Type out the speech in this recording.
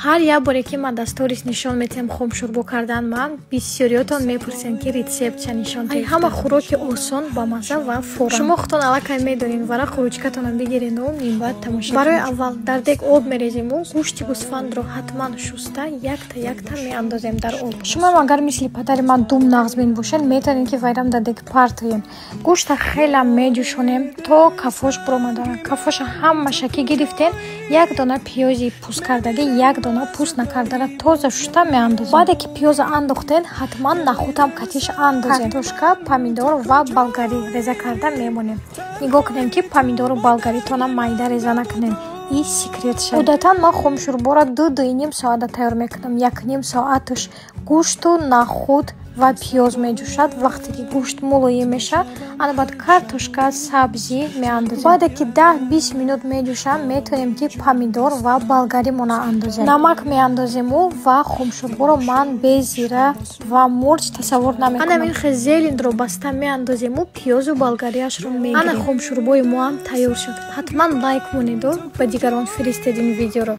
Ҳар як боре, ки ман дар сторис нишон метиҳам хомшӯрбо кардан, ман бисёриётон мепурсем, ки рецептша нишон диҳед. Ҳама хӯроки осон, бамазза ва форам. Шумо худтон аллакай медонед, варақу ручкатонро бигирену минбаъд тамошо. Барои аввал дар дег об мерезему гӯшти гӯсфандро ҳатман шуста, якта якта меандозем дар об. Шумоам агар мисли падари ман дум нағзбин бошед, метавонед, ки вайрам дар дег партоем. Гӯшта хелам меҷӯшонем, то кафош биромадана. Кафоша ҳамаша ки гирифтем, як дона пиёзи пӯсткардагӣ, як дона пӯст накардара тоза шуста меандозем. Баъде ки пиёза андохтен, ҳатман нахӯдам катиш андозем. Картошка, помидор ва болгарӣ реза карда мемонем. Нигоҳ кунем, ки помидору болгаритона майда реза накунем, и секрет шад. Одатан ман хомшӯрборо 2-2,5 соата тайёр мекунам. 1,5 соаташ гӯшту нахӯд ва пиёз меҷӯшад. Вақте ки гӯшт мулоим мешавад, ана баъд картошка, сабзӣ меандозем. Баъде ки 10-20 минут меҷӯшам, метавонем, ки помидор ва болгаримона андозем. Намак меандозему ва хомшӯрборо ман бе зира ва мурч тасаввур намекунам. Ана ин хел зеленьро баста меандозему, пиёзу болгариашро мегирем. Ана хомшӯрбои моам тайёр шуд. Ҳатман лайк монеду ба дигарон фиристед ин видеоро.